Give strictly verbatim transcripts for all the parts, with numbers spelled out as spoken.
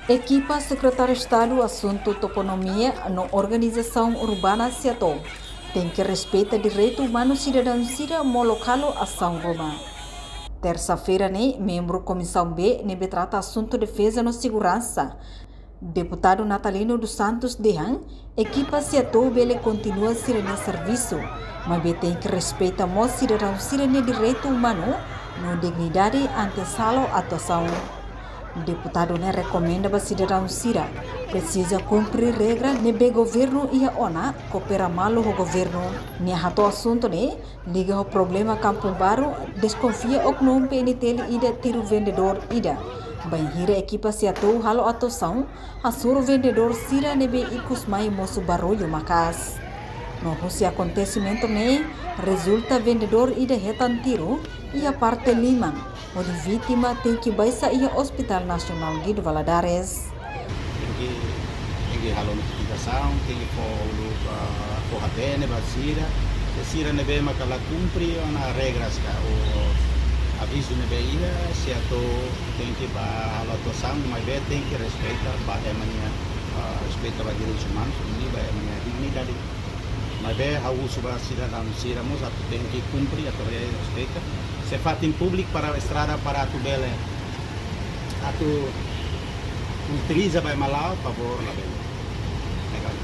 Ekipa Sekretáriu Estadu Asuntu Toponímia no Organizasaun Urbana SEATOU tenke respeita direitu umanu sidadaun sira molok halo asaun ruma. Tersa-feira ne'e, membru Komisaun B ne'ebé trata asuntu defeza no seguransa, Deputadu Natalino dos Santos dehan, ekipa SEATOU bele kontinua sira-nia servisu, maibé tenke respeita mós sidadaun sira-nia direitu umanu no dignidade antes halo atuasaun. Deputadu ne'e rekomenda ba sidadaun sira presiza kumpre regra ne'ebé governu iha ona, koopera malu ho governu. Nia hato'o asuntu ne'e liga ho problema Kampung Baru, deskonfia oknum P N T L ida tiru vendedór ida. Bainhira ekipa SEATOU halo atuasaun, hasoru vendedór sira ne'ebé ikus mai mosu barullu maka'as. No husi akontesimentu ne'e, rezulta vendedór ida hetan tiru iha parte liman, hodi vítima tenke baixa iha Hospital Nasionál Guido Valadares. Tenke, tenke halo notifikasaun, tenke fó uluk, ah, fó hatene ba sira. Se sira ne'ebé maka la kumpre ona regras ka ou avizu ne'ebé iha, SEATOU tenke bá halo atuasaun, maibé tenke respeita ba ema nia, ah, respeita ba direitus umanus, i ba ema nia dignidade. Maibé ha'u husu ba sidadaun sira mós atu tenke kumpre, atu respeita. Se fatin públiku para estrada para atu bele, atu utiliza ba ema la'o, favór labele. Legal.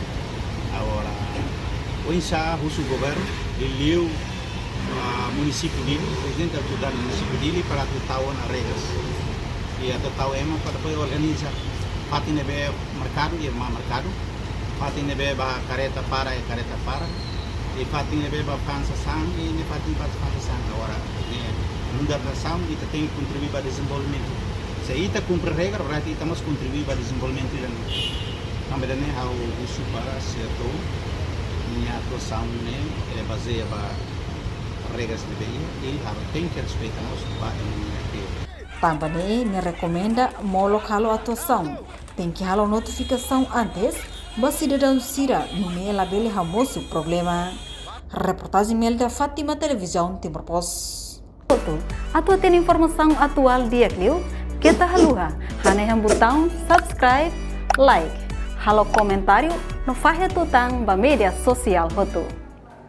Agora, oinsá husu governu, liuliu, ah, munisípiu Dili, prezidente autoridade munisípiu Dili, para atu tau ona regras. I atu tau ema para depois organiza. Fatin ne'ebé merkadu, iha ema merkadu. Fatin ne'ebé ba kareta para, iha kareta para. I fatin ne'ebé ba fa'an sasán, i ne'e fatin ba fa'an sasán. Agora, ne'e, nu'udar nasaun, ita tenke kontribui ba dezenvolvimentu. Se ita kumpre regra, berarti ita mós kontribui ba dezenvolvimentu ida-ne'e. Tanba ida-ne'e ha'u husu ba SEATOU, nia atuasaun ne'e, eh, bazeia ba regras ne'ebé iha, i ha'u tenke respeita mós ba ema nia. Tanba ne'e, nia rekomenda molok halo atuasaun, tenke halo notifikasaun antes ba sidadaun sira, nune'e labele hamosu problema. Reportajen Melda Fátima, Televizaun Timor Post. Atu hatene informasaun atuál di'ak liu, keta haluha hanehan butaun subscribe, like, halo komentáriu no fahe tutan ba média sosiál hotu.